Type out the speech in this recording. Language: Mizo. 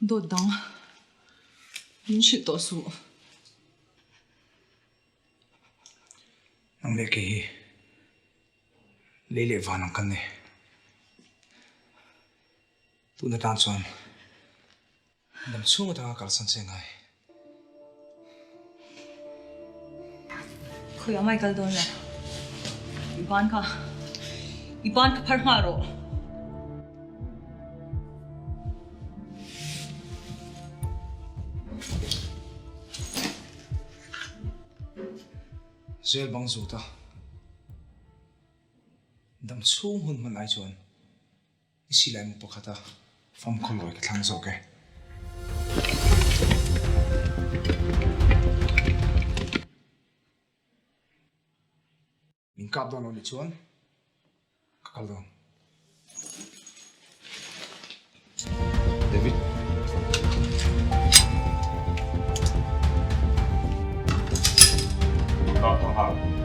Dawt dang min hrilh tawh suh. Nang leh kei hi lei leh van ang kan ni. Tuna tan chuan dam chhung atanga kalsan che ngai. Khawiah mai kal dawn le? I ban kha, i ban kha phar nghal rawh. Zel bang zut a, dam chhung hun hman ai chuan I silai mu pakhat a fam khawlawi ka thlang zawk e. Min kap dawn lo nih chuan ka kal dawn. David. Kap tawh nghal.